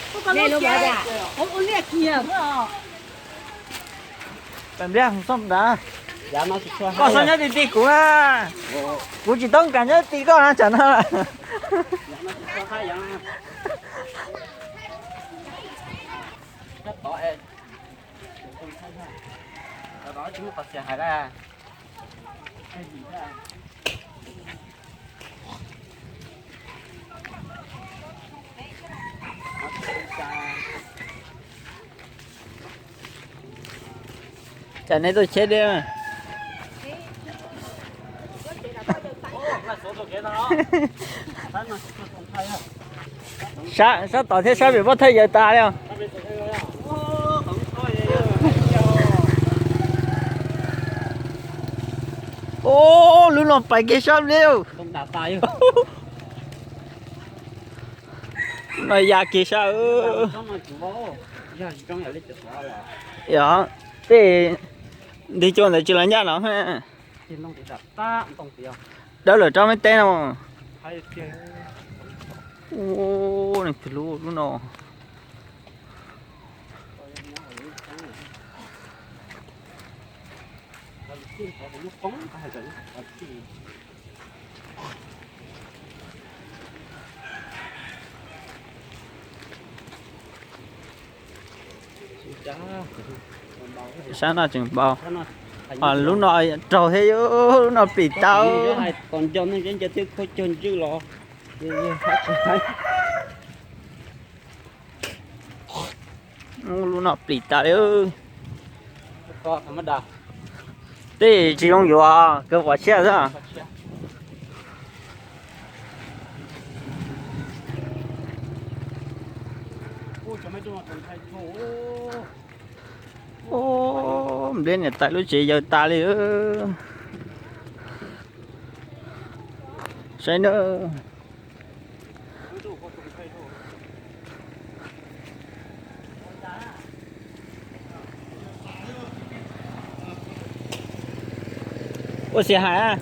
Koj txhob nyob ti ti kuv na. Kuv tsis toob kas nyob ti koj na tsam no. Cas nej tuaj cheb deb? Sab, sab tod thiab sab pem pob thawj yawg tas li os. Ub, lub no pais kiag sab li. No ya kiag sab. Yog, tej ntig cua ntawd tsis los ncaj no. Dawb lawm rau meb teb no. Ub, lub no. Sab no tseem npau. Lub no raug thiab, lub no plis tau. Lub no plis tas li. Tej tsis zoo yuav, kawg pom siab xwb. Ub, nplej niam tais lub tsev yawg tas li. Saib na. Ua xiam hais.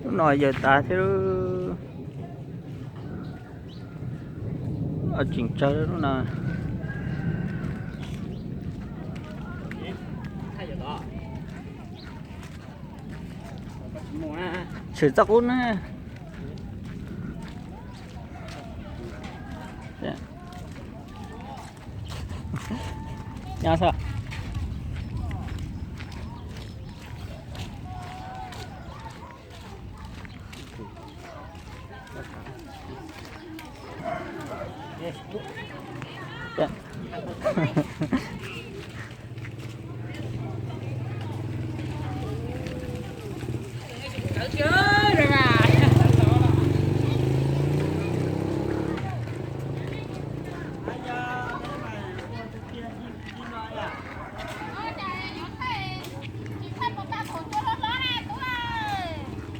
Lub no yawg tas thiab. Tseem tsawg lub no. Tshwm txoj qub na.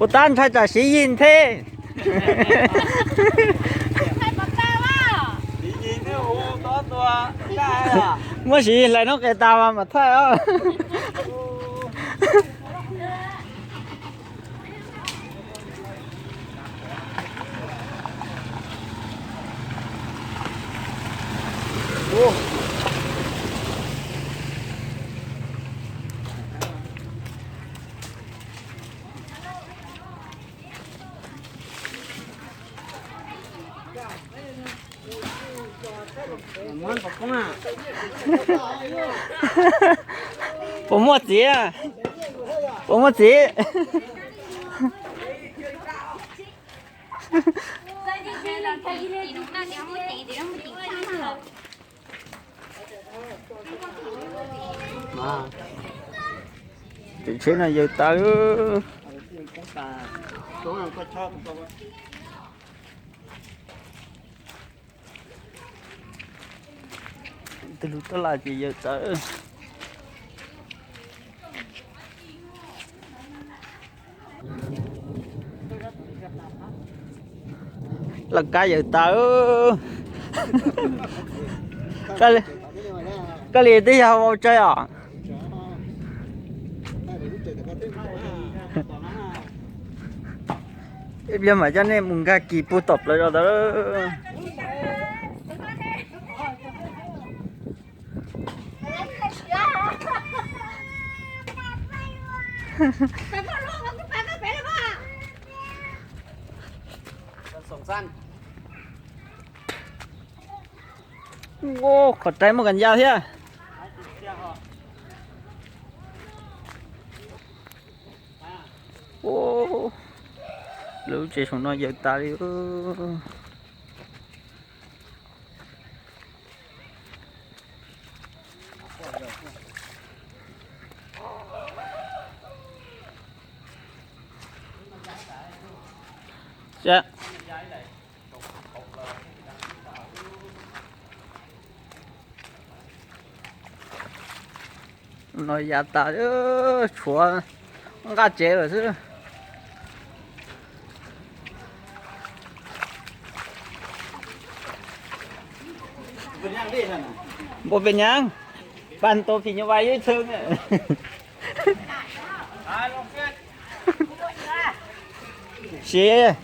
Puas tab ntshai tsam siv yig thiab? Muab siv yig hlais noob qes tas mas mam thaij os. Puas muaj txiv? Puas muaj txiv? Tus tsheb no yawg tas. Tus lug taj laj ces yawg txawv. Laj kab yawm tas. Koj li twb yog vau tsaig os. Ib pliag mam coj nej mus nkag kis puag tom plawv zos ntawd. Qhov rais muaj kas ya thiab. Lub tsev saum no yawm tas li. No yav tas tshuav nqaj tsev lawm xwb. Npua pes nyab, pab tus phim nyuj vais ib txhia. Siv.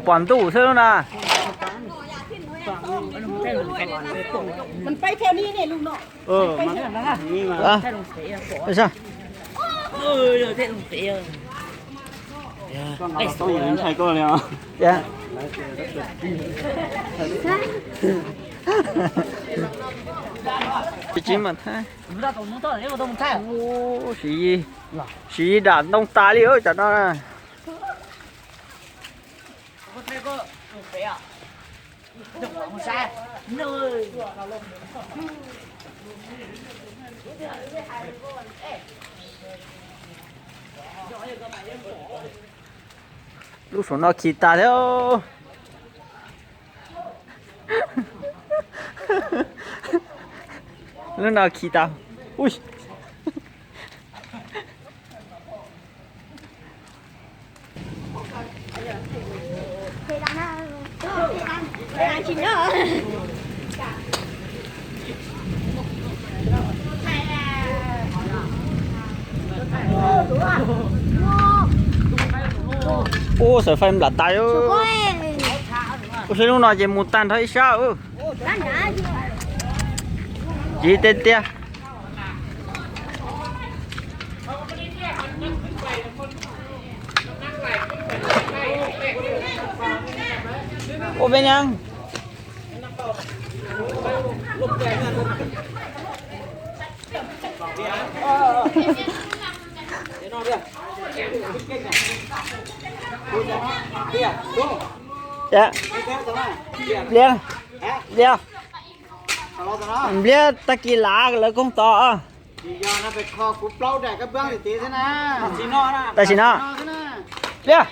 Pom ntuj xwb lub na. Siv dam ntoo tas li cov no. Lub saum no khi tas thiab. Lub no khi tas. Ub, sawv fais nplam tas. Ub, seb lub no ces mus tag nrho ib sab. Tsiv tiag tiag. Ua peb nyab. Nplias, nplias, nplias tag kis lav lawv koog tod. Tam sim no, nplias,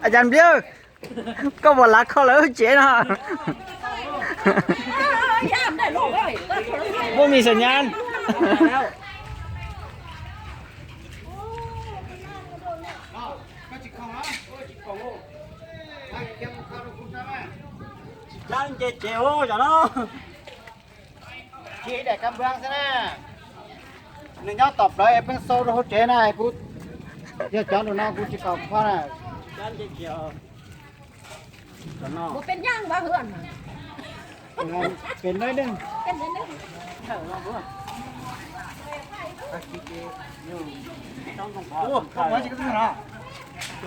a cas nplias, koj puas lav kho lawv tsev no? Muaj mis xam nyas. Tsis txhob nce tsev hauv zos no. Tsis daim kab npab xwb na. Nws nyob tom plawv es pheej xau rau hauv tsev na, kuv yog cov nram no kuv tsis kam kho na. Pem no.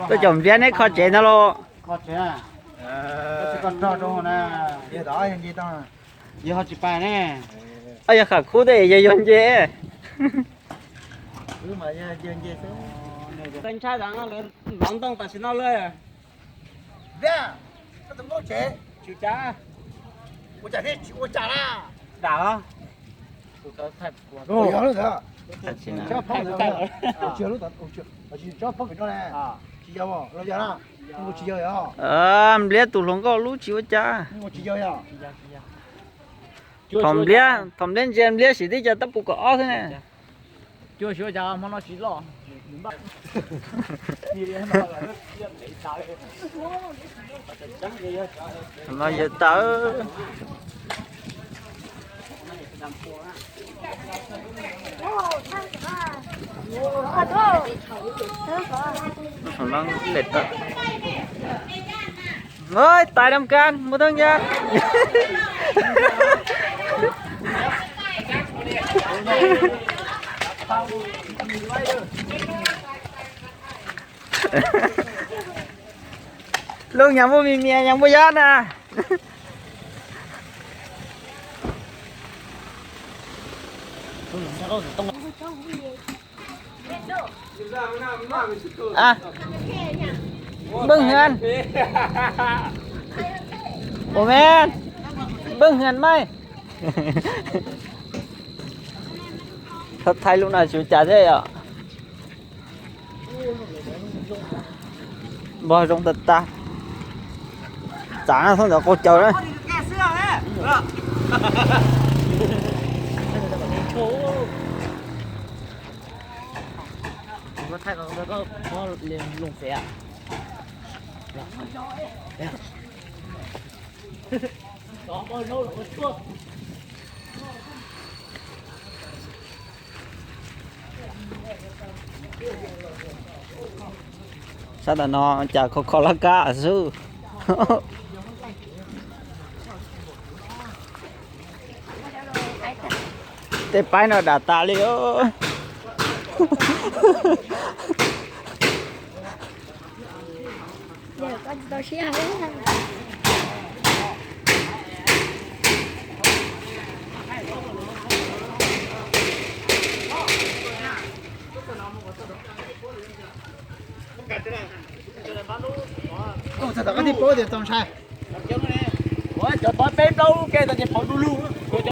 Tuaj caum nplias neb kho tsev ntag los? Kho tsev. Yog tsis pais ne. Yog kham khub tej yog yog nce. Ntshai tam sim no lawm. Nplias, koj tus npauj tsev. Tsis cas. Ua cas thiab tsis ua cas na. Dam los? Tsob phob pem no ne. Tsis yog los yog na. Nplias tus hluas nkauj lub tsis ua cas. Tsis yog yog. Thaum nplias, thaum nplias ntsia nplias siv tib co tab pus kaum ob xwb ne. Cua xyuas cas hmo no tsis loj. No yawg tawv. Tais Dam Kas mus thoob yag. Lub nyag muaj me mias nyag muaj yab na. Npawg Hwm, ua me, Npawg Hwm mas. Thaij lub no tsis ua cas thiab yom. Npog zoo tag tag. Txav no thooj ntawd qaug caws na. Sab tam no cas kho kho laj kab xwb. Tej paib no dam tas li os. Cov pov peb plaub lub ke tau ces pov du lug.